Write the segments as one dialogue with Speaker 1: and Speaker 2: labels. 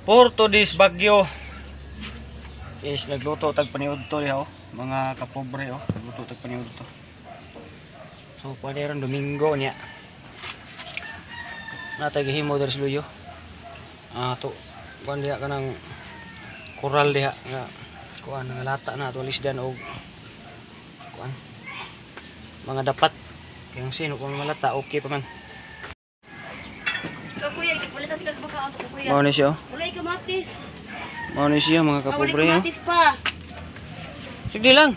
Speaker 1: For today's Bagyo is nagluto tag paniudto diha oh, mga kapobre oh, nagluto tag paniudto. So pwede ron Domingo niya. Natay gihimo diri sa luyo. To kuan diha kanang koral diha nga kuan nga lata na ato lisdan og kuan mga dapat kay ang sino kung malata okay pa man.
Speaker 2: So kuya, wala ta tigag baka ato kuya.
Speaker 1: Mao ni siya oh.
Speaker 2: Wala kamatis.
Speaker 1: Mao ni siya mga
Speaker 2: Ah, wala
Speaker 1: kapobre oh.
Speaker 2: kamatis pa.
Speaker 1: Sige lang.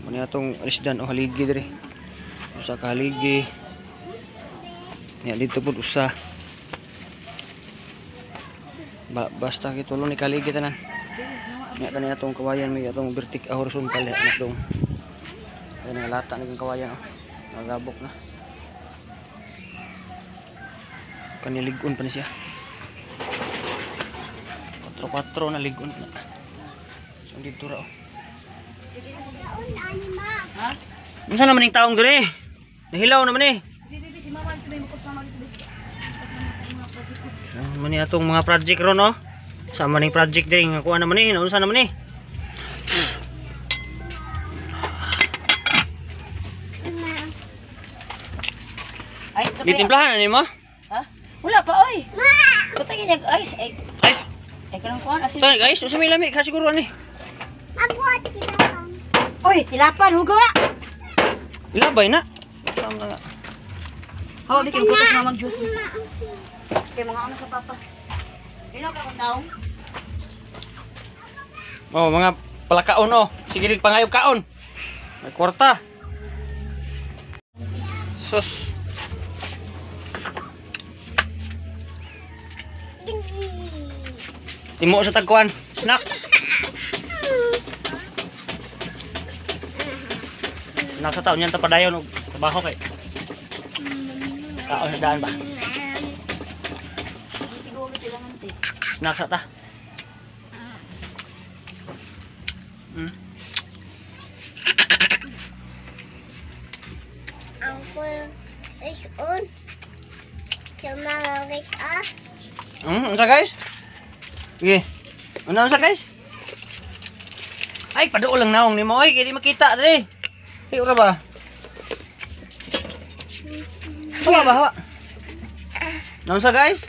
Speaker 1: Mao ni atong alisdan o haligi diri. Usa ka haligi. Nya dito pud usa. Basta kitulo ni kaligi tanan. Nya kani atong kawayan may atong vertical horizontal diha anak dong. Kaya nga lata naging kawayan oh. Nagabok na. Kanilig-on pa ni siya. 4-4 na ligon na. So dito ra oh.
Speaker 2: Ha?
Speaker 1: Unsa naman ning taong dire? Nahilaw naman eh.
Speaker 2: Bibi, si mama dito may mukot mama dito.
Speaker 1: Oh, man ni atong mga project ron oh. Sa man ning project dire nga kuha naman eh, unsa naman eh.
Speaker 2: Ay, ito kaya.
Speaker 1: Gitimplahan ani mo?
Speaker 2: Ha? Wala pa oy. Patay niya ice ay
Speaker 1: Guys,
Speaker 2: ay kanang kuan asin.
Speaker 1: to guys, usa may lami ka siguro ani.
Speaker 2: Oy, tilapan hugaw na.
Speaker 1: Ilabay na. Sama na.
Speaker 2: Hawa di kay butas mama juice. Kay mga ano sa papa. Ino ka kung taong?
Speaker 1: Oh, mga palakaon oh. Sige dig pangayog kaon. May kwarta. Sus. Timo sa tagkuan. Snack. Snack sa taon yan tapadayon og trabaho kay. Kaon sa daan ba? Snack sa ta.
Speaker 3: Uncle is on. Cuma guys ah.
Speaker 1: Unsa guys? Sige. Ano unsa guys? Ay, paduol lang naong nimo oy, kay di makita diri. Ay, ora ba? Hawa ba, hawa? Naunsa guys?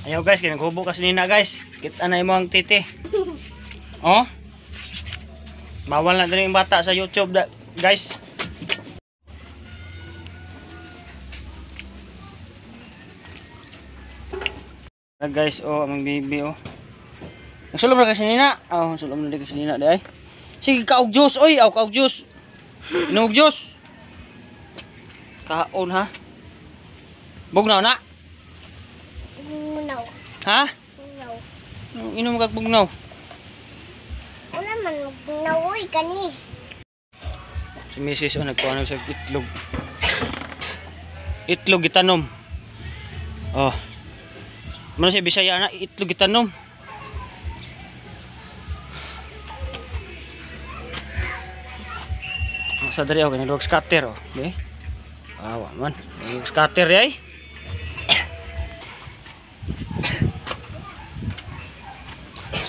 Speaker 1: Ayaw guys, kay naghubo ka sinina guys. Kita na imo ang titi. Oh. Bawal na diri yung bata sa YouTube da, guys. Ah, guys, oh, among baby oh. Nagsulom ra kasi nina. Oh, sulom na kasi nina di ay. Sige, kaog juice oy, aw kaog juice. Inom og juice. Kaon ha. Bugnaw na.
Speaker 3: Bugnaw.
Speaker 1: Ha?
Speaker 3: Bugnaw.
Speaker 1: Inom kag bugnaw.
Speaker 3: Wala man bugnaw oy kani.
Speaker 1: Si Mrs. oh nagkuha sa itlog. Itlog gitanom. Oh. Mano siya Bisaya na itlog gitanom. Sa diri oh kay scatter oh. Okay. Awa man, nagluwag scatter ay.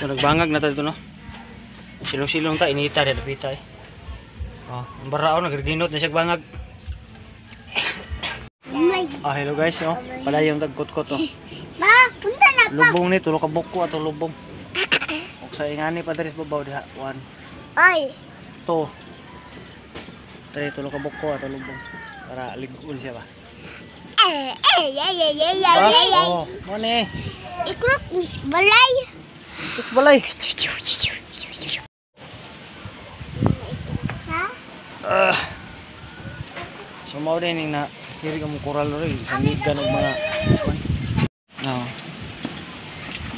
Speaker 1: So nagbangag na ta dito no. Silong-silong ta inita di dapita eh. Oh, ang barao nagreginot na siya bangag. Ah, hello guys, oh. Padayong tagkot-kot oh.
Speaker 3: Ma, punta na pa.
Speaker 1: Lubong ni tulo ka buko ato lubong. Og sa ingani pa diri sa babaw diha. 1
Speaker 3: Ay,
Speaker 1: 2 3 tulo ka buko ato lubong. Para lig-on siya ba.
Speaker 3: eh eh eh eh eh eh eh.
Speaker 1: Oh, mo ni.
Speaker 3: Ikrok mis balay.
Speaker 1: Ikrok balay.
Speaker 3: Ha?
Speaker 1: Ah. So mao din ning na diri ka mo koral rin, sandigan og mga no.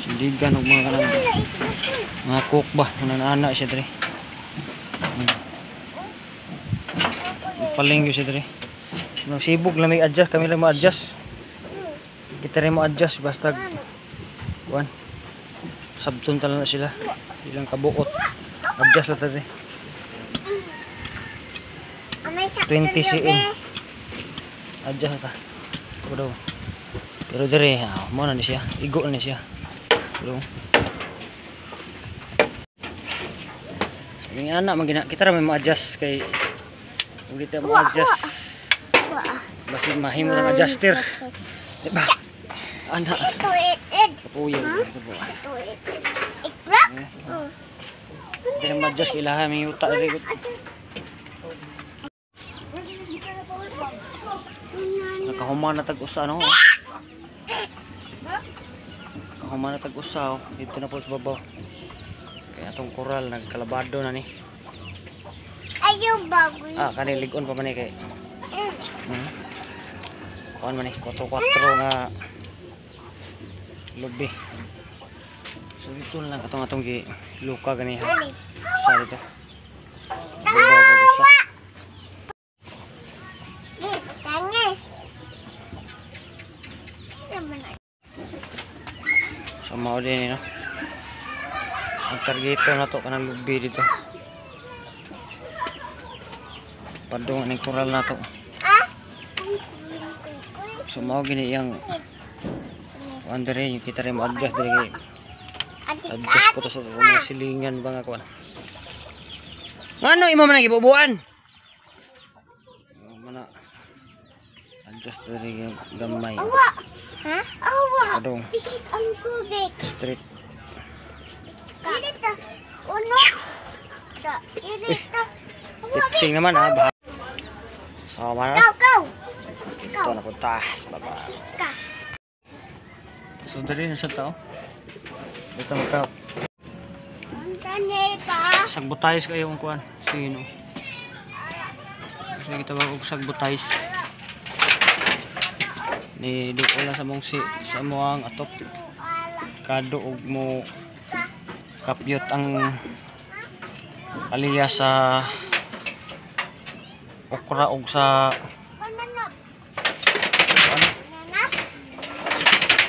Speaker 1: Sandigan og mga kanang mga cook ba, nanana siya diri. Palinggo siya diri. No, sibog lang may adjust, kami lang mo-adjust. Kita rin mo adjust basta kuan. Sabton ta lang na sila. Ilang kabuot. Adjust lang ta diri. 20 cm. Adjust ta. Ito daw. Pero dire mo na ni siya, igo na ni siya. Pero sabi nga anak, kita ra may ma-adjust kay kung dito ma-adjust. Basin mahimo ng adjuster. Diba? Anak. Kapuyo. Hindi na ma-adjust kay ilaha may yuta diri. Nakahuman na tag-usa no. Nakahuman na tag-usa oh. Dito na po sa babaw. Kaya atong koral nagkalabado na ni.
Speaker 3: Ayaw bago.
Speaker 1: Ah, kani lig-on pa man ni kay. Kuan man ni 4-4 nga lubi. So dito lang atong atong gi luka gani ha. Sa dito. Babaw po usa. So mao din no. Ang targeto na to kanang lubi dito. Padung aning koral na to. So mao gini iyang kuan diri yung kita rin mo-adjust diri kay adjust po to sa mga silingan ba nga kuan. Ngano imo man ang gibubuan? Mana adjust diri gamay.
Speaker 3: Awa. Ha? Awa.
Speaker 1: Padung.
Speaker 3: Bisik ang tubig.
Speaker 1: Street.
Speaker 3: Irita. Uno. Da. Irita.
Speaker 1: Tipsing naman ha. Baha. So mana?
Speaker 3: Go, go.
Speaker 1: Ito na punta sa baba.
Speaker 3: Ka.
Speaker 1: So diri na sa tao. Dito magka
Speaker 3: Tanya pa.
Speaker 1: sagbutayos kayo ang kuan. Sino? Kasi kita ba og sagbutayos. Ni duol lang sa mong si sa moang atop. Kado og mo kapyot ang aliya sa okra og sa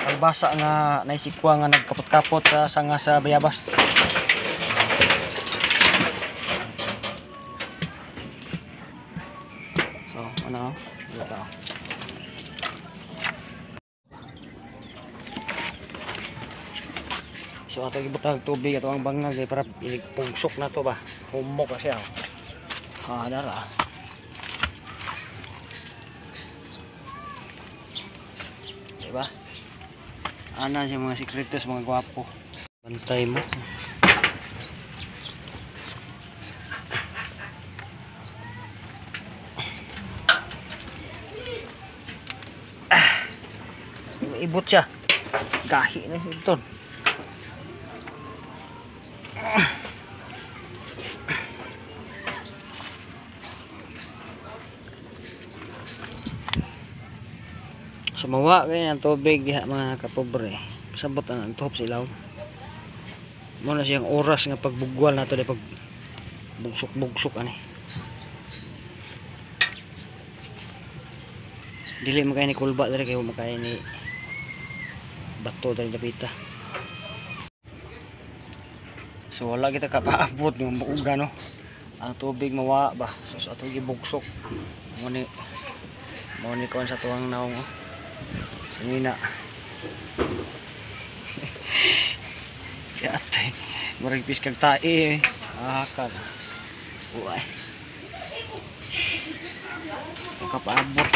Speaker 1: kalbasa nga naisikwa nga nagkapot-kapot sa sanga sa bayabas. So ano dito. So ato gibutang tubig ato ang bangag eh, para pungsok na to ba. Humok na siya. Ha dara. Diba? Ana siya mga sikretos mga gwapo. Bantay mo. Ah. Ibot siya. Gahi na ito. Sumawa kaya ang tubig diha mga kapobre. Sabot ang tuhop sa ilaw. Muna siyang oras nga pagbugwal nato di pag bugsok-bugsok ani. Dili makaya ni kulba diri kay makaya ni bato diri dapita. So wala kita kapaabot ng buuga no. Ang tubig mawa ba. So sa ato gibugsok. Mo ni kuan sa tuwang naong oh. Singina. Yatay. Murag piskag tae eh. Ah, kan. Uy. Kapaabot.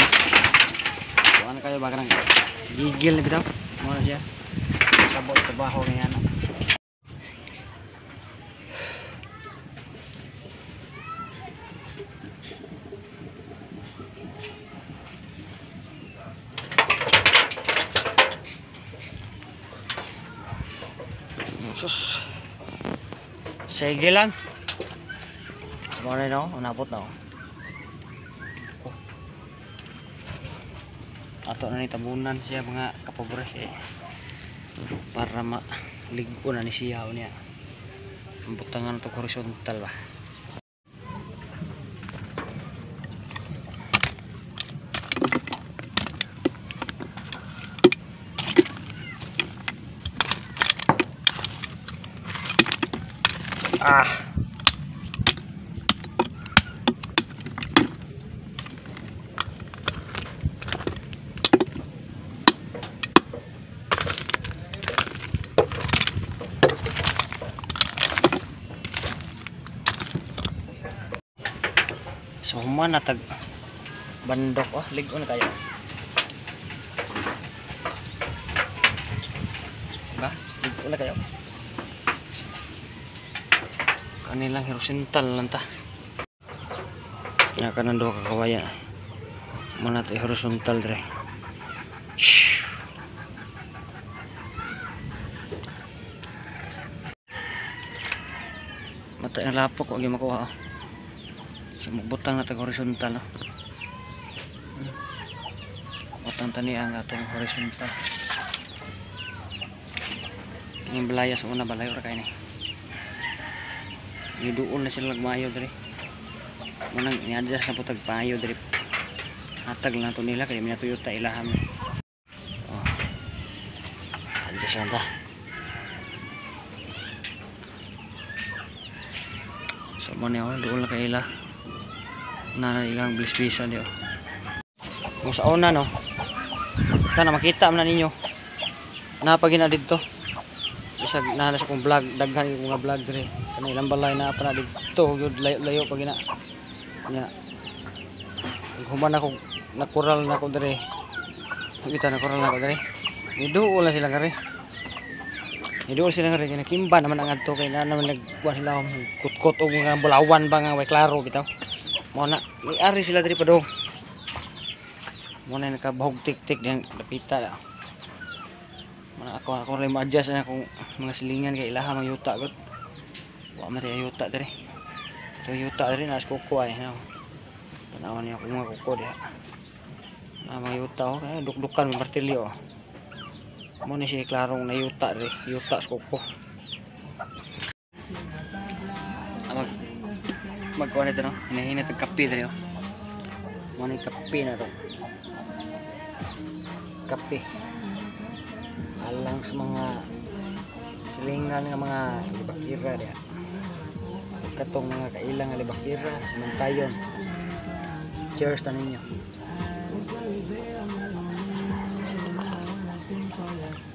Speaker 1: Kuan kayo ba kanang gigil na bitaw. Mo na siya. Sabot trabaho niya na. Sus. Sige lang. Sumana na ako, unabot na ako. Oh. Ato na ni tabunan siya mga kapobre eh. Para maligko na ni siya niya. Ang butangan to horizontal ba. Ah. Human na tag bandok oh, lig-on na kayo. Diba? Lig-on na kayo. Kanilang horizontal lang ta. Ya kanan duha ka kawayan. Muna to horizontal dre. Mata ang lapok wa gyud makuha. Oh. So magbutang na tag horizontal. Oh. Butang tani ang atong horizontal. Kining balaya sa una balay ora kay ni. Niduol na sila nagmayo dre. Manang ni-adjust na po tag payo dre. Hatag lang to nila kay minatuyo ta ilaham. Oh. Adjust na ta. So mo niya doon na kay ila na ilang bliss-bisa niyo. Kung sa una no, sana makita man na ninyo napagina didto. Bisag naa sa akong vlog, daghan yung mga vlog diri. Kana ilang balay na pa na didto gyud layo-layo pag ina. Nya. Human ako nakural na ako diri. Kita nakural na ako diri. Niduol na sila kare. Niduol sila kare kinakimba naman ang adto kay na naman nagkuan sila kutkot og mga bulawan ba nga way klaro bitaw. Mo na miari sila diri padung. Mo na nakabahog tik-tik diyang dapita da. Mo na ako rin ma-adjust na akong mga silingan kay ilaha mga yuta gud. Wa man tay yuta diri. Ito yuta diri nas kuko ay no. Tanawan niya akong mga kuko diha. Na mga yuta oh, kay dukdukan may martilyo. Oh. Mo ni siya klarong na yuta diri, yuta sa kuko. Ah, magkuha nito no, hinahinat ang kape diri oh. Mo ni kape na to. Kape. Alang sa mga silingan nga mga libakira diha. Katong mga kailang nga libakira, mantayon. Cheers ta ninyo.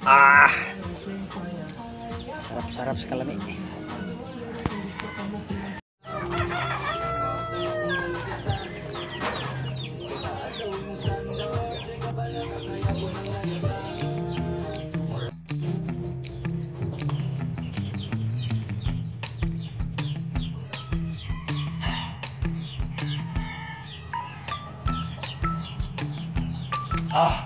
Speaker 1: Ah! Sarap-sarap sa kalami. Ah.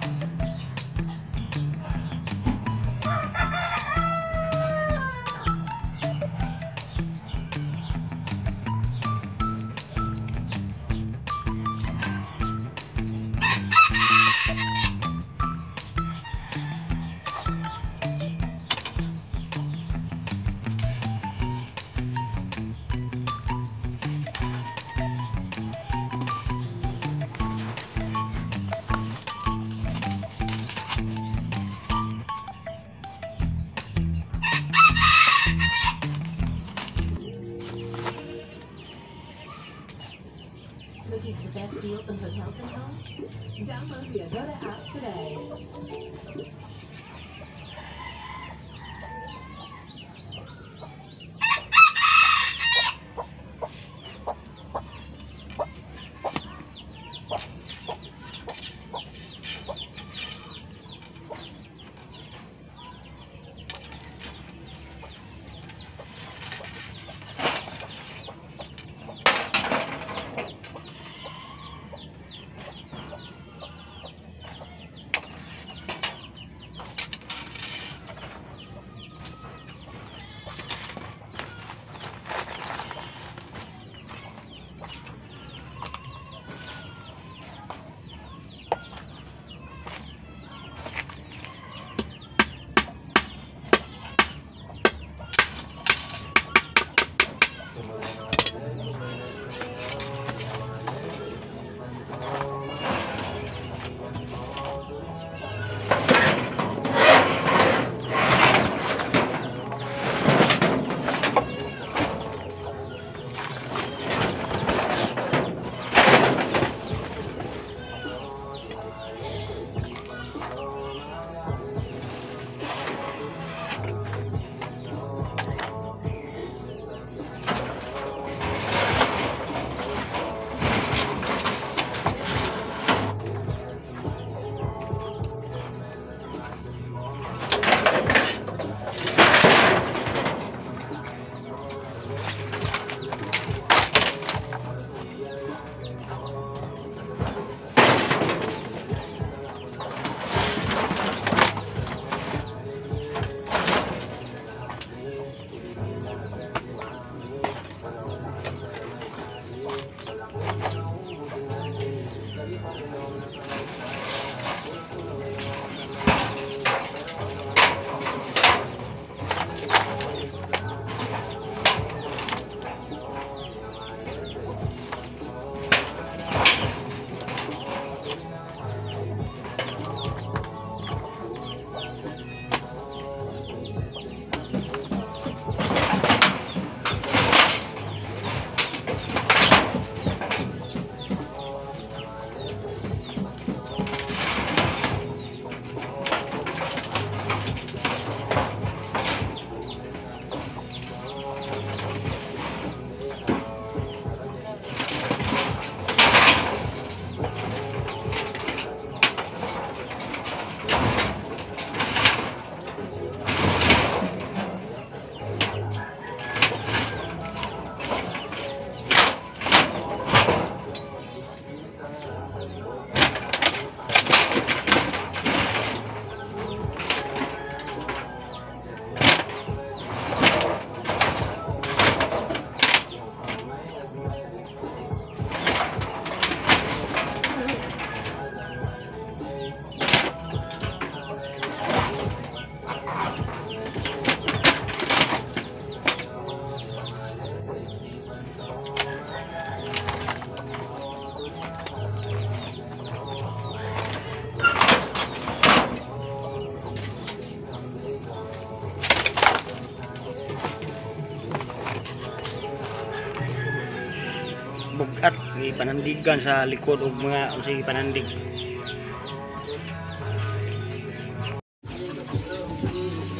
Speaker 1: Gipanandigan sa likod og mga unsay panandig.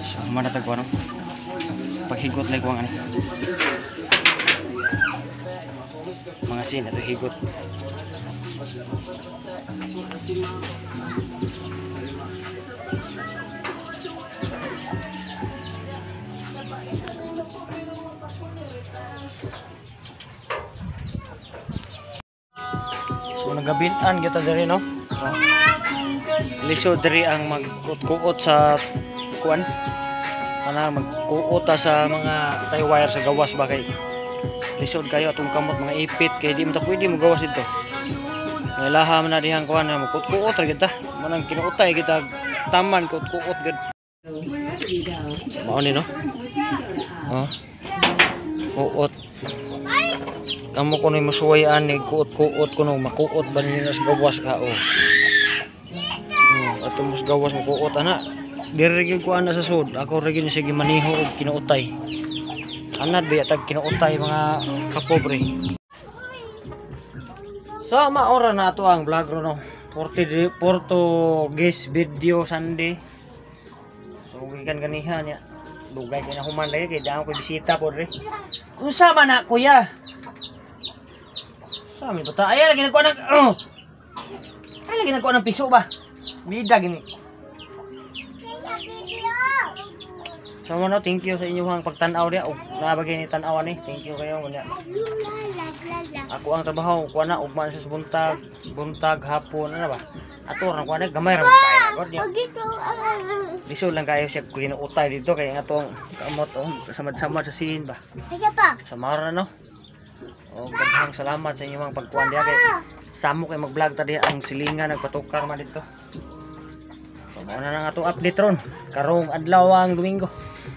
Speaker 1: So man natag ko no. Paghigot lang ko ang ani. Mga sin ato higot. So nagabinan gyud ta diri no. Oh. Lisod diri ang magkuot-kuot sa kuan. Ana magkuot ta sa mga tie wire sa gawas ba kay lisod kayo atong kamot mga ipit kay di man ta pwede mo gawas dito. Ngailaha man na dihang kuan na magkuot-kuot ra gyud ta. Manang kinuutay kita taman kuot-kuot gyud. Mao ni no. Oh. Kuot. Kamo kuno musuway ani kuot-kuot kuno makuot ba nila sa gawas ka oh. Oh, ato mos gawas makuot ana. Diri gyud ko ana sa sud. Ako ra gyud siya gimaniho og kinuutay. Anad ba tag kinuutay mga kapobre. So maora na ato ang vlog ro no. Portuguese video Sunday. So gikan ganiha niya. Dugay kay na human lagi kay damo koy bisita po diri. Unsa man na kuya? Sa mi bata ay lagi nagkuha ng oh. Ay lagi nagkuha ng piso ba? Bida gini. So ano, thank you sa inyong pagtan-aw diya og naabagay ni tan-aw ani. Thank you kayo unya. Ako ang trabaho kuha na ugma sa buntag, buntag hapon ano ba? Ato ra kuha na gamay ra man kayo na god niya. Lisod lang kayo siya kinuutay dito kay nga atong kamot oh samad-samad sa sin ba. Sa mara no. Oh, daghang salamat sa inyong pagkuan diha kay samo kay mag-vlog ta diha ang silingan nagpatukar man dito. So, mao na lang atong update ron karong adlaw ang Domingo.